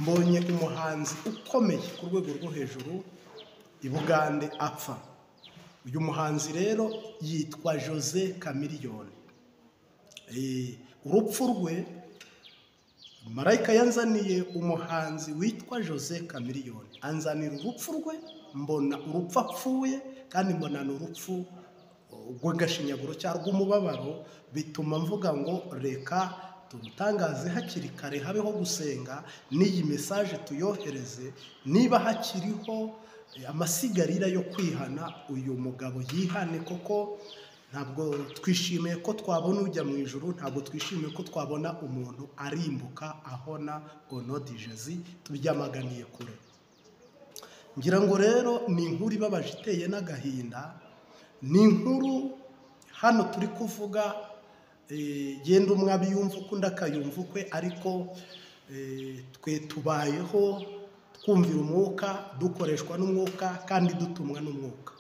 Mbonye umuhanzi ukomeye ku rwego rwo hejuru i Bugande apfa. Uyu muhanzi rero yitwa Jose Chameleone. Urupfu rwe, marayika yanzaniye umuhanzi witwa Jose Chameleone, anzanira urupfu rwe, mbona urupfu apfuye, kandi mbona ni urupfu rw'agashinyaguro cyangwa rw'umubabaro, bituma mvuga ngo reka turutangaze hakiri kare, habeho gusenga, n'iyi message tuyohereze, niba hakiriho amasigarira yo kwihana, uyu mugabo yihane, koko ntabwo twishimiye ko twabona ujya mu ijuru, ntabwo twishimiye ko twabona umuntu arimbuka ahona onodijezi, tubyamaganiye kure. Ngira ngo rero ni inkuru ibabaje iteye n'agahinda, ni inkuru hano turi kuvuga, yenda umwe abiyumva ukundi akayumva ukwe, ariko twe tubayeho twumvira umwuka, dukoreshwa n'umwuka, kandi dutumwa n'umwuka.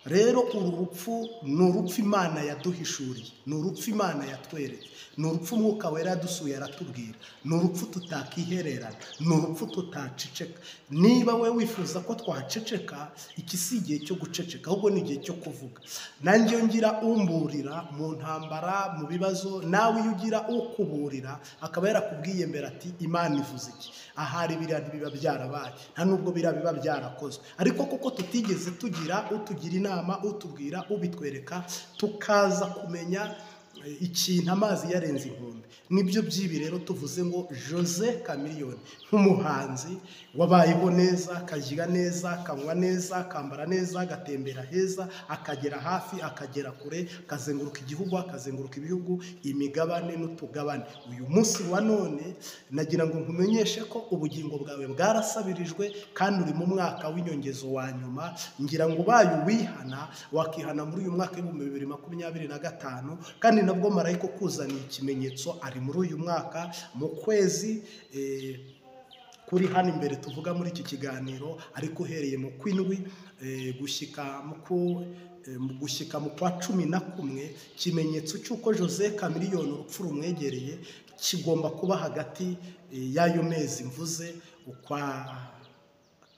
Rero uru rupfu ni urupfu Imana yaduhishuriye, ni urupfu Imana yatweretse, ni urupfu umwuka wera yadusuye aratubwira, ni urupfu tutakihererana, ni urupfu tutaceceka. Niba we wifuza ko twaceceka, iki si igihe cyo guceceka, ahubwo ni igihe cyo kuvuga. Nanjye iyo ngira umburira mu ntambara, mu bibazo, nawe iyo ugira ukuburira akaba yarakubwiye mbere ati Imana ivuze iki, ahari biriya ntibiba byarabaye, nta nubwo biriya biba byarakozwe. Ariko kuko tutigeze tugira utugira inama, utubwira, ubitwereka, tukaza kumenya ikintu amazi yarenze inkombe. Nibyo by'ibi rero tuvuze ngo Jose Chameleone nk'umuhanzi wabayeho neza, akarya neza, akanywa neza, akambara neza, agatembera heza, akagera hafi, akagera kure, akazenguruka igihugu, akazenguruka ibihugu, imigabane n'utugabane. Uyu munsi wa none nagira ngo nkumenyeshe ko ubugingo bwawe bwarasabirijwe, kandi uri mu mwaka w'inyongezo wa nyuma. Ngira ngo ubaye uwihana, wakihana muri uyu mwaka w'ibihumbi bibiri makumyabiri na gatanu, kandi nabwo marayika ukuzaniye ikimenyetso ari muri uyu mwaka mu kwezi kuri hano imbere tuvuga muri iki kiganiro, ariko uhereye mu kwindwi gushyika mu kwa 11, ikimenyetso cy'uko Jose Chameleone urupfu rumwegereye kigomba kuba hagati y'ayo mezi mvuze, ukwa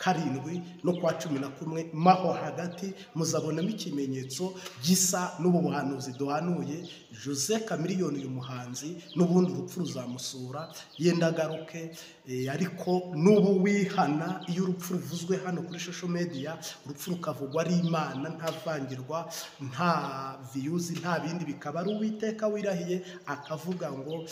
7 no kwa 11, maho hagati muzabonamo ikimenyetso gisa n'ubu buhanuzi duhanuye. Jose Chameleone uyu muhanzi n'ubundi urupfu ruzamusura, yenda agaruke, ariko n'ubu wihana, iyo urupfu ruvuzwe hano kuri social media, urupfu rukavugwa ari Imana, nta vangirwa, nta views, nta bindi, bikaba ari Uwiteka wirahiye akavuga ngo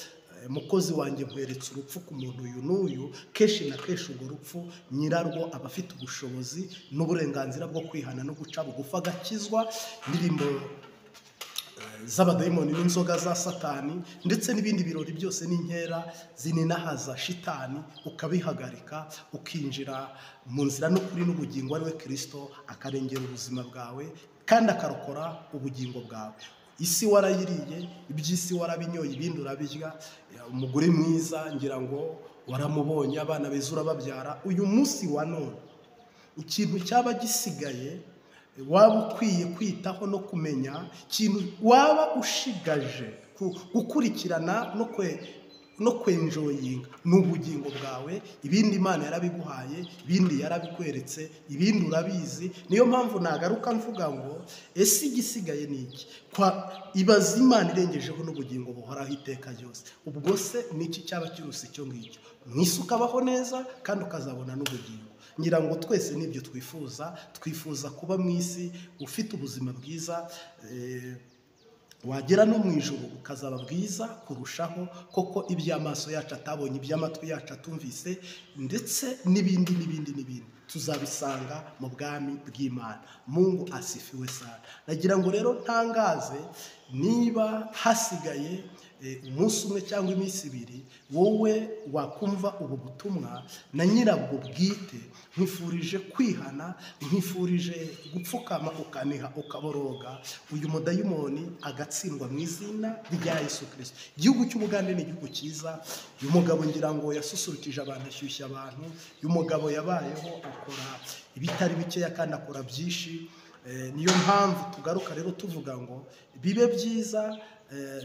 mukozi wanjye nkweretse urupfu ku muntu uyu n'uyu. Kenshi na kenshi urwo rupfu nyirarwo aba afite ubushobozi n'uburenganzira bwo kwihana no guca bugufi agakizwa indirimbo z'abadayimoni n'inzoga za satani, ndetse n'ibindi birori byose n'inkera zininahaza shitani, ukabihagarika, ukinjira mu nzira n'ukuri n'ubugingo ari we Kristo, akarengera ubuzima bwawe kandi akarokora ubugingo bwawe. Isi warayiriye, iby'isi warabinyoye, ibindi urabirya. Umugore mwiza ngira ngo waramubonye, abana beza urababyara. Uyu munsi wa none ikintu cyaba gisigaye waba ukwiye kwitaho no kumenya, ikintu waba ushigaje gukurikirana no kwenjoyinga ni ubugingo bwawe. Ibindi Imana yarabiguhaye, ibindi yarabikweretse, ibindi urabizi. Niyo mpamvu nagaruka mvuga ngo ese igisigaye ni iki? Kwa ibaza Imana irengejeho n'ubugingo buhoraho iteka ryose, ubwo se niki cyaba kiruse icyo ngicyo? Mu isi ukabaho neza kandi ukazabona n'ubugingo. Ngira ngo twese nibyo twifuza, twifuza kuba mu isi ufite ubuzima bwiza, wagera no mu ijuru ukazaba bwiza kurushaho, koko iby'amaso yacu atabonye, iby'amatwi yacu atumvise, ndetse n'ibindi n'ibindi n'ibindi tuzabisanga mu bwami bw'Imana. Mungu asifiwe sana. Nagira ngo rero ntangaze, niba hasigaye umunsi umwe cyangwa iminsi ibiri, wowe wakumva ubu butumwa na nyirabwo bwite, nkwifurije kwihana, nkwifurije gupfukama ukaniha ukaboroga, uyu mudayimoni agatsindwa mu izina rya Yesu Kristo. Igihugu cy'Ubugande ni igihugu cyiza. Uyu mugabo ngira ngo yasusurukije abantu, ashyushya abantu. Uyu mugabo yabayeho akora ibitari bikeya kandi akora byinshi. Niyo mpamvu tugaruka rero tuvuga ngo bibe byiza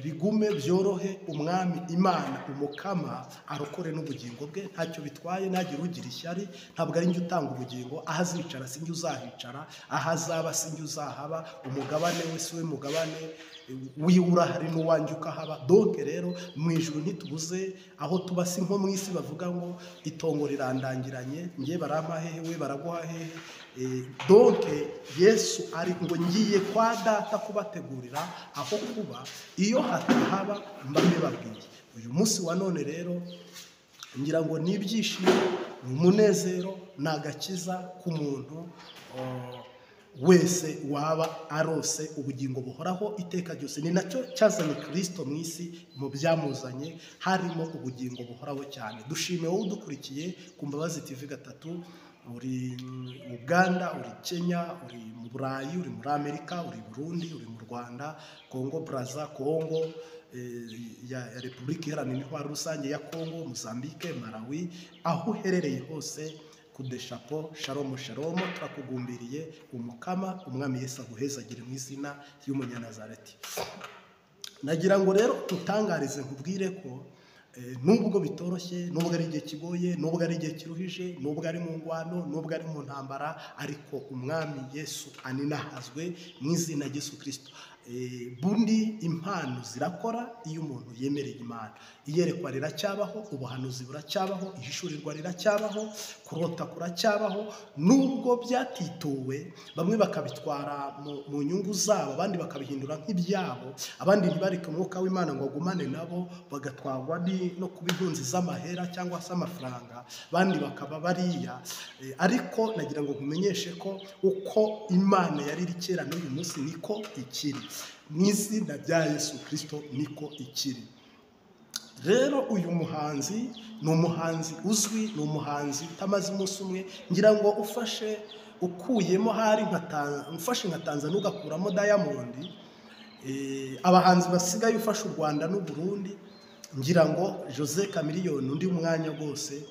bigume byorohe, umwami Imana umukama arokore n'ubugingo bwe, ntacyo bitwaye, ntagire ugira ishyari, ntabwo ari njye utanga ubugingo, aho azicara sinjye uzahicara, aho azaba sinjye uzahaba, umugabane we si we mugabane wiwe urahari n'uwanjye ukahaba. Donc rero mu ijuru ntitubuze aho tuba, si nko mu isi bavuga ngo itongo rirandangiranye, njye barampa hehe, we baraguha hehe. Donc Yesu ari ngo ngiye kwa data kubategurira aho kuba, iyo hatahaba mba mbibabwiye. Uyu munsi wa none rero ngira ngo ni ibyishimo, ni umunezero, ni agakiza k'umuntu wese waba arose ubugingo buhoraho iteka ryose. Ni nacyo cyazanye Kristo mu isi, mu byamuzanye harimo ubugingo buhoraho cyane. Dushime wowe udukurikiye ku Mbabazi TV 3, uri Uganda, uri Kenya, uri mu Burayi, uri muri Amerika, uri Burundi, uri mu Rwanda, Congo Brazza, Congo ya Repubulika Iharanira Intwaro Rusange ya Congo, Mozambique, Malawi, aho uherereye hose, kudeshapo shalom shalom, turakugumbiriye umukama umwami Yesu aguhezagire mu izina ry'Umunyanazareti. Nagira ngo rero tutangarize nkubwire ko nubwo bitoroshye, nubwo ari igihe kigoye, nubwo ari igihe kiruhije, nubwo ari mu ngwano, nubwo ari mu ntambara, ariko umwami Yesu aninahazwe mu izina rya Yesu Kristo. Bundi impano zirakora iyo umuntu yemereye Imana. Iyerekwa riracyabaho, ubuhanuzi buracyabaho, ihishurirwa riracyabaho, kurota kuracyabaho, nubwo byatituwe bamwe bakabitwara mu nyungu zabo, abandi bakabihindura nk'ibyabo, abandi ntibareke umwuka w'Imana ngo agumane nabo, bagatwarwa no kuba impunzi z'amahera cyangwa se amafaranga, abandi bakaba bariya. Ariko nagira ngo nkumenyeshe ko uko Imana yari iri kera n'uyu munsi niko ikiri, mu izina rya Yesu Kristo niko ikiri. Rero uyu muhanzi ni umuhanzi uzwi, ni umuhanzi utamaze umunsi umwe, ngira ngo ufashe ukuyemo hari ufashe nka Tanzania ugakuramo Diamond, abahanzi basigaye ufashe u Rwanda n'u Burundi, ngira ngo Jose Chameleone undi mwanya rwose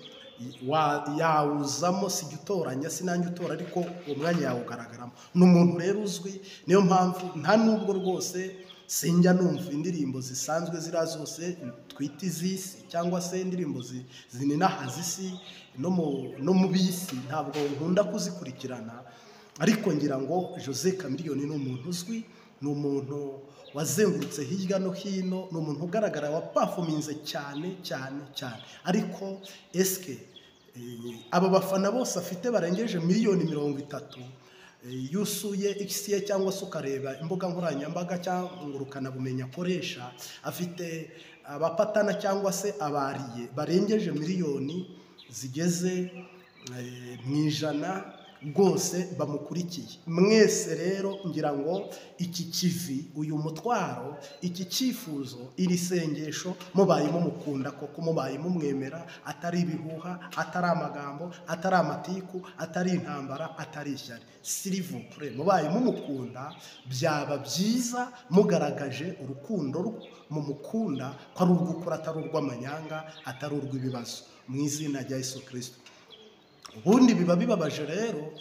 yawuzamo, sijya utoranya sinanjye utora, ariko uwo mwanya yawugaragaramo. Ni umuntu rero uzwi, niyo mpamvu nta nubwo rwose sinjya numva indirimbo zisanzwe ziriya zose twita iz'isi cyangwa se indirimbo zininahaza isi no mu bisi, ntabwo nkunda kuzikurikirana, ariko ngira ngo Jose Chameleone ni umuntu uzwi, ni umuntu wazengurutse hirya no hino, ni umuntu ugaragara wapafominze cyane cyane cyane. Ariko eske aba bafana bose afite barengeje miliyoni 30, yusuye X ye cyangwa se ukareba imbuga nkoranyambaga cyangwa ngurukanabumenyi akoresha, afite abapatana cyangwa se abariye barengeje miliyoni zigeze mu 100 rwose bamukurikiye. Mwese rero ngira ngo iki kivi, uyu mutwaro, iki cyifuzo, iri sengesho mubayemo mukunda koko, mubayemo mwemera, atari ibihuha, atari amagambo, atari amatiku, atari intambara, atari ishyari, s'il vous plaît, mubayemo mukunda, byaba byiza mugaragaje urukundo mumukunda ko ari urw'ukuri, atari urw'amanyanga, atari urw'ibibazo, mu izina rya Yesu Kristo. Ubundi biba bibabaje rero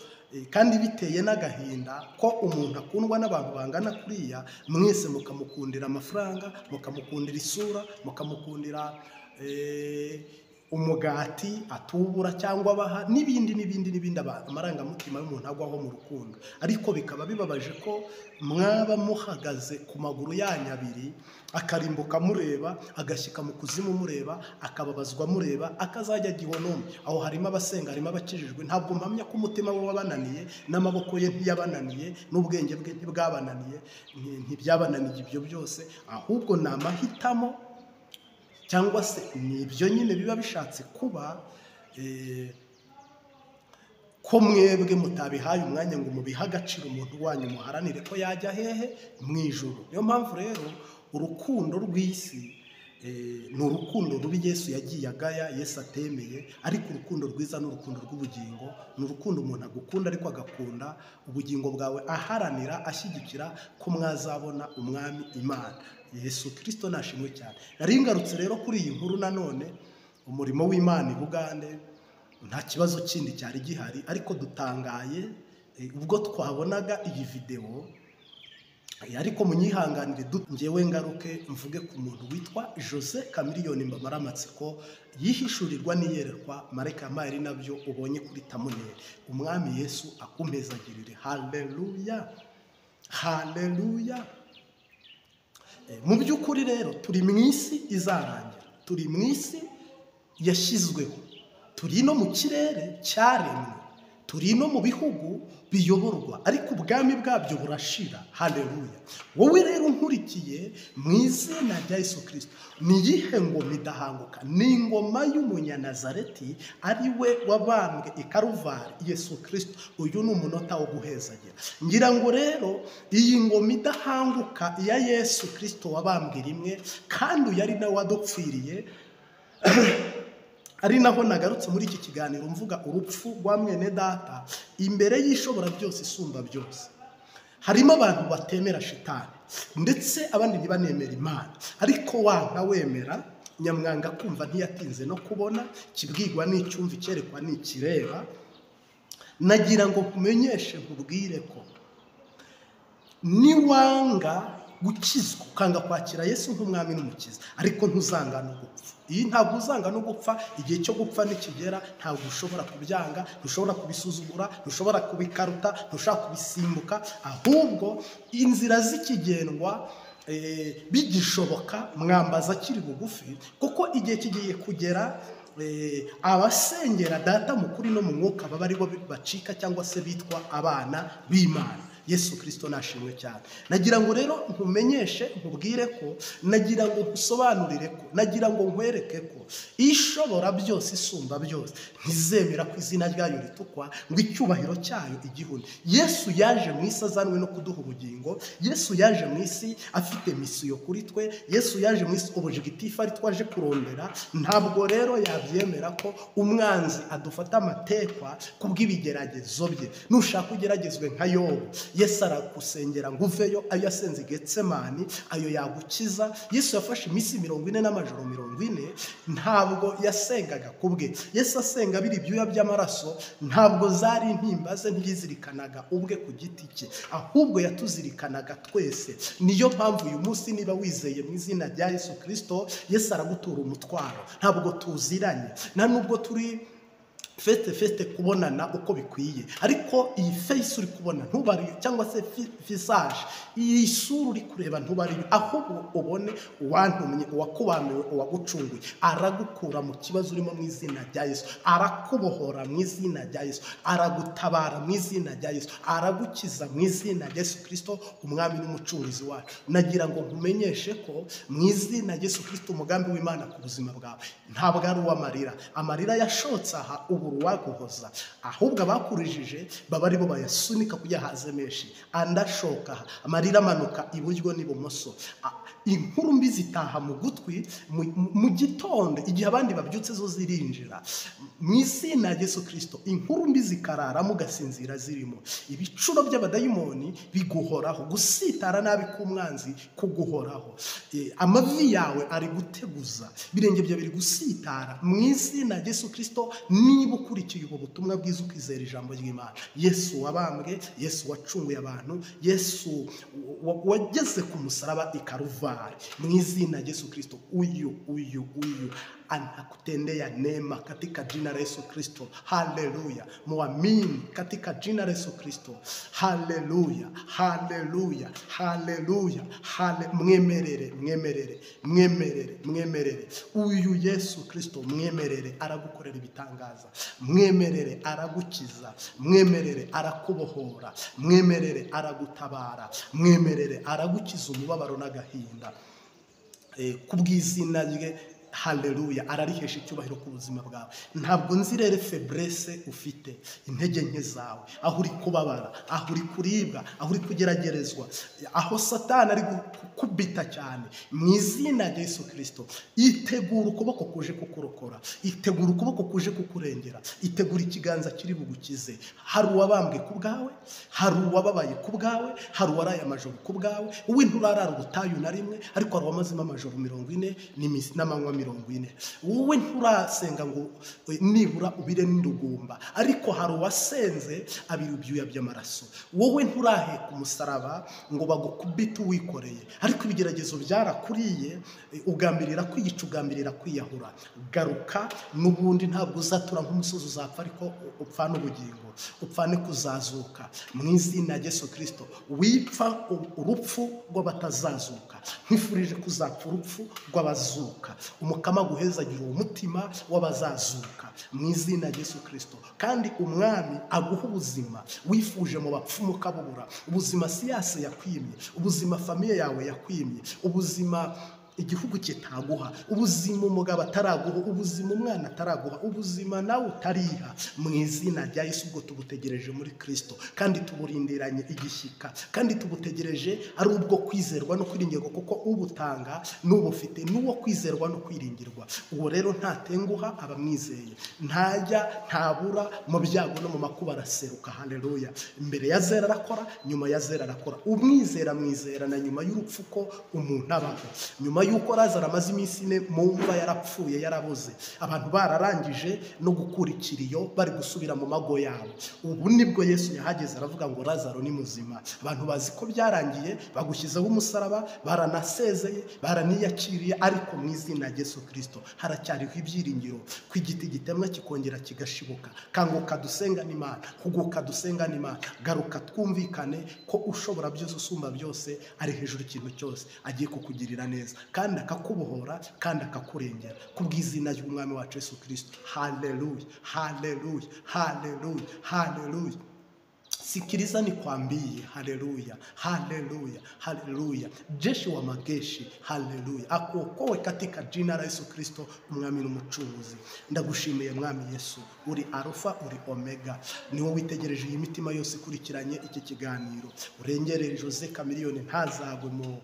kandi biteye n'agahinda ko umuntu akundwa n'abantu bangana kuriya, mwese mukamukundira amafaranga, mukamukundira isura, mukamukundira umugati atubura cyangwa abaha n'ibindi n'ibindi n'ibindi, amarangamutima y'umuntu agwaho mu rukundo. Ariko bikaba bibabaje ko mwaba muhagaze ku maguru yanyu abiri, akarimbuka mureba, agashyika mu kuzimu mureba, akababazwa mureba, akazajya gihonome. Aho harimo abasenga, harimo abakijijwe. Ntabwo mpamya ko umutima we wabananiye, n'amaboko ye ntiyabananiye, n'ubwenge bwe ntibwabananiye, ntibyabananiye ibyo byose, ahubwo ni amahitamo cyangwa se ni ibyo nyine biba bishatse kuba, ko mwebwe mutabihaye umwanya ngo mubihe agaciro umuntu wanyu, muharanire ko yajya hehe mu ijuru. Niyo mpamvu rero urukundo rw'isi ni urukundo rubi Yesu yagiye agaya, Yesu atemeye, ariko urukundo rwiza ni urukundo rw'ubugingo, ni urukundo umuntu agukunda ariko agakunda ubugingo bwawe, aharanira ashyigikira ko mwazabona umwami Imana Yesu Kristo nashimwe cyane. Nari ngarutse rero kuri iyi nkuru nanone, umurimo w'Imana i Bugande nta kibazo kindi cyari gihari, ariko dutangaye ubwo twabonaga iyi video Ariko munyihanganire ngewe ngaruke mvuge ku muntu witwa Jose Chameleone, mbamara amatsiko yihishurirwa n'iyerekwa marayika yampaye, ari nabyo ubonye kuri thumbnail. Umwami Yesu akumpezagirire. Haleluya, haleluya. Mu by'ukuri rero turi mu isi izarangira, turi mu isi yashyizweho, turi no mu kirere cyaremwe, turi no mu bihugu biyoborwa, ariko ubwami bwabyo burashira. Haleluya. Wowe rero unkurikiye, mu izina rya Yesu Kirisito, ni iyihe ngoma idahanguka? Ni ingoma y'umunyanazareti, ari we wabambwe i Karuvari, Yesu Kirisito. Uyu ni umunota wo guhezagira. Ngira ngo rero iyi ngoma idahanguka ya Yesu Kirisito wabambwe rimwe, kandi uyu ari nawe wadupfiriye, ari naho nagarutse muri iki kiganiro mvuga urupfu rwa mwene data imbere y'ishobora byose isumba byose. Harimo abantu batemera shitani, ndetse abandi ntibanemera Imana, ariko wanka wemera, nyamwanga kumva ntiyatinze no kubona, kibwirwa n'icyumva, icyerekwa n'ikireba. Nagira ngo nkumenyeshe, nkubwire ko niwanga gukizwa, ukanga kwakira Yesu nk'umwami n'umukiza, ariko ntuzanga no gupfa. Iyi ntabwo uzanga no gupfa. Igihe cyo gupfa nikigera, ntabwo ushobora kubyanga, ntushobora kubisuzugura, ntushobora kubikaruta, ntushobora kubisimbuka, ahubwo inzira z'ikigendwa bigishoboka mwambaza akiri bugufi, kuko igihe kigiye kugera abasengera data mukuri no mu mwuka baba aribo bacika, cyangwa se bitwa abana b'Imana. Yesu Kirisito nashimwe cyane. Nagira ngo rero nkumenyeshe, nkubwire ko, nagira ngo nkusobanurire ko, nagira ngo nkwereke ko ishobora byose isumba byose ntizemera ko izina ryayo ritukwa, ngo icyubahiro cyayo igihune. Yesu yaje mu isi azanwe no kuduha ubugingo. Yesu yaje mu isi afite misiyo kuri twe. Yesu yaje mu isi objectif ari twaje kurondera. Ntabwo rero yabyemera ko umwanzi adufata amatekwa kubw'ibigeragezo bye. Nushaka ugeragezwe nka Yobu, Yesu aragusengera ngo uveyo. Ayo yasenze Getsemani ayo yagukiza. Yesu yafashe iminsi 40 n'amajoro 40, ntabwo yasengaga kubwe. Yesu asenga biri ibyuya by'amaraso, ntabwo zari intimba ze, ntiyizirikanaga ubwe ku giti cye, ahubwo yatuzirikanaga twese. Niyo mpamvu uyu munsi niba wizeye mu izina rya Yesu Kirisito, Yesu aragutura umutwaro. Ntabwo tuziranye, nta nubwo turi face face kubonana uko bikwiye, ariko iyi face uri kubona ntubari, cyangwa se visage, iyi sura uri kureba ntubari, ahubwo ubone uwantumye, uwakubamiwe, uwagucunguye. Aragukura mu kibazo urimo mu izina rya Yesu, arakubohora mu izina rya Yesu, aragutabara mu izina rya Yesu, aragukiza mu izina rya Yesu Kirisito, umwami n'umucunguzi wacu. Nagira ngo nkumenyeshe ko mu izina rya Yesu Kirisito umugambi w'Imana ku buzima bwawe ntabwo ari uw'amarira. Amarira yashotse aha ubu waguhoza, ahubwo abakurijije baba aribo bayasunika kujya haze menshi, andashoka amarira amanuka iburyo n'ibumoso. Inkuru mbi zitaha mu gutwi mu gitondo, igihe abandi babyutse zo zirinjira. Mu izina rya Yesu Kirisito inkuru mbi zikarara mugasinzira zirimo. Ibicuro by'abadayimoni biguhoraho, gusitara nabi k'umwanzi kuguhoraho. Amavi yawe ari guteguza, ibirenge byawe biri gusitara. Mu izina rya Yesu Kirisito, niba ukurikiye ubu butumwa bwiza ukizera ijambo ry'Imana, Yesu wabambwe, Yesu wacunguye abantu, Yesu wageze ku musaraba i Karuvari, mu izina rya Yesu Kristo, uyu uyu uyu anakutendea neema katika jina la Yesu Kristo. Haleluya, muamini katika jina la Yesu Kristo. Haleluya, haleluya, haleluya, hale. Mwemerere, mwemerere, mwemerere, mwemerere uyu Yesu Kristo, mwemerere aragukorera ibitangaza, mwemerere aragukiza, mwemerere arakubohora, mwemerere aragutabara, mwemerere aragukiza umubabaro n'agahinda. Kubw'izina rye, haleluya, ararihesha icyubahiro ku buzima bwawe. Ntabwo nzi rero faiblesse ufite, intege nke zawe, aho uri kubabara, aho uri kuribwa, aho uri kugeragerezwa, aho Satani ari gukubita cyane. Mu izina rya Yesu Kristo, itegura ukuboko kuje kukurokora, itegura ukuboko kuje kukurengera, itegura ikiganza kiri bugukize. Hari uwabambwe ku bwawe, hari uwababaye ku bwawe, hari uwaraye amajoro ku bwawe. Wowe nturarara ubutayu na rimwe, ariko hari uwamazemo amajoro 40 n'amanywa 40. Wowe nturasenga ngo nibura ubire n'indugumba, ariko hari uwasenze abira ibyuya by'amaraso. Wowe nturaheka umusaraba ngo bagukubite uwikoreye, ariko ibigeragezo byarakuriye, ugambirira kwiyica, ugambirira kwiyahura. Garuka, n'ubundi ntabwo uzatura nk'umusozi, uzapfa ariko upfane ubugingo, upfane kuzazuka mu izina rya Yesu Kristo. Wipfa urupfu rw'abatazazuka, nkwifurije kuzapfa urupfu rw'abazuka. Umukama aguhezagira uwo mutima w'abazazuka mu izina rya Yesu Kristo. Kandi umwami aguha ubuzima wifuje mu bapfumu ukabubura, ubuzima siyasi yakwimye, ubuzima famiye yawe yakwimye, ubuzima igihugu kitaguha, ubuzima umugabo ataraguha, ubuzima umwana ataraguha, ubuzima nawe utariha, mu izina rya Yesu. Ubwo tubutegereje muri Kristo, kandi tuburindiranye igishyika, kandi tubutegereje ari ubwo kwizerwa no kwiringirwa, kuko ubutanga n'ubufite n'uwo kwizerwa no kwiringirwa. Uwo rero ntatenguha abamwizeye, ntajya ntabura mu byago no mu makuba, araseruka. Haleluya! Imbere ya zera arakora, nyuma ya zera arakora. Umwizera mwizera na nyuma y'urupfu ko umuntu abaho. Nyuma yuko Lazaro amaze iminsi 4 mu mva yarapfuye, yaraboze, abantu bararangije no gukura ikiriyo, bari gusubira mu mago yabo. Ubu nibwo Yesu yahageze aravuga ngo Lazaro ni muzima. Abantu bazi ko byarangiye, bagushyizeho umusaraba, baranasezeye, baraniyakiriye, ariko mu izina rya Yesu Kristo haracyariho ibyiringiro ko igiti gitemwa kikongera kigashibuka. Kanguka dusenga n'Imana, huguka dusenga n'Imana, garuka twumvikane ko ushobora byose, usumba byose, ari hejuru ikintu cyose, agiye kukugirira neza kandi akakubohora kandi akakurengera kubw'izina ry'umwami wacu Yesu Kristo. Haleluya, haleluya, haleluya, haleluya. Sikiliza nikwambie, haleluya, haleluya, haleluya. Jeshi wa mageshi, haleluya, akuokoe katika jina la Yesu Kristo umwami n'umucunguzi. Ndagushimiye mwami Yesu, uri Alfa, uri Omega, ni wowe witegereje iyi mitima yose ikurikiranye iki kiganiro. Urengerere Jose Chameleone ntazagwe mu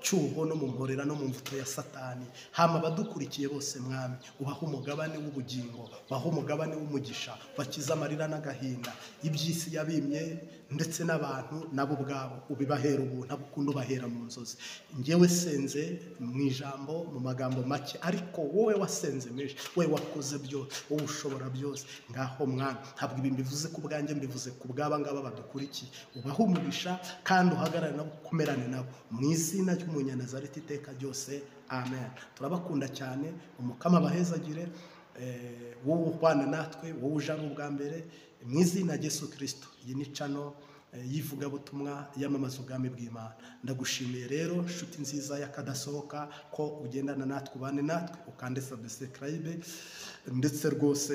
cyuho no mu mporera no mu mvuto ya Satani. Hama abadukurikiye bose mwami, ubaha umugabane w'ubugingo, ubaha umugabane w'umugisha, bakiza amarira n'agahinda iby'isi yabimye, ndetse n'abantu nabo ubwabo ubibahera ubuntu, abukunda ubahera mu nzozi. Njyewe senze mu ijambo, mu magambo make, ariko wowe wasenze menshi, wowe wakoze byose, wowe ushobora byose. Ngaho mwami, ntabwo ibi mbivuze ku bwanjye, mbivuze ku bw'aba ngaba badukurikiye. Ubaha umugisha kandi uhagarare nabo, ukomerane nabo mu izina ry'Umunyanazareti iteka ryose, amen. Turabakunda cyane, umukama abahezagire. Wowe ubana natwe, wowe uje ari ubwa mbere, mu izina rya Yesu Kristo. Iyi ni channel y'ivugabutumwa yamamaza ubwami bw'Imana. Ndagushimiye rero nshuti nziza y'akadasohoka ko ugendana natwe, ubane natwe, ukande subscribe, ndetse rwose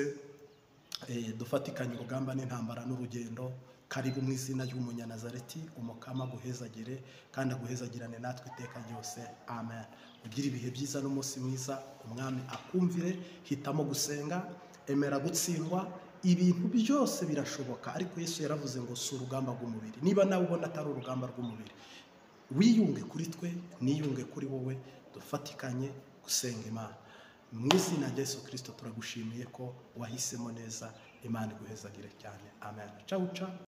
dufatikanye urugamba n'intambara n'urugendo. Karibu mu izina ry'Umunyanazareti, umukama aguhezagire kandi aguhezagirane natwe iteka ryose, amen. Ugire ibihe byiza n'umunsi mwiza, umwami akumvire. Hitamo gusenga, emera gutsindwa, ibintu byose birashoboka. Ariko Yesu yaravuze ngo si urugamba rw'umubiri. Niba nawe ubona atari urugamba rw'umubiri, wiyunge kuri twe, niyunge kuri wowe, dufatikanye gusenga Imana. Mu izina rya Yesu Kristo turagushimiye ko wahisemo neza. Imana iguhezagire cyane, amen. Ciao ciao.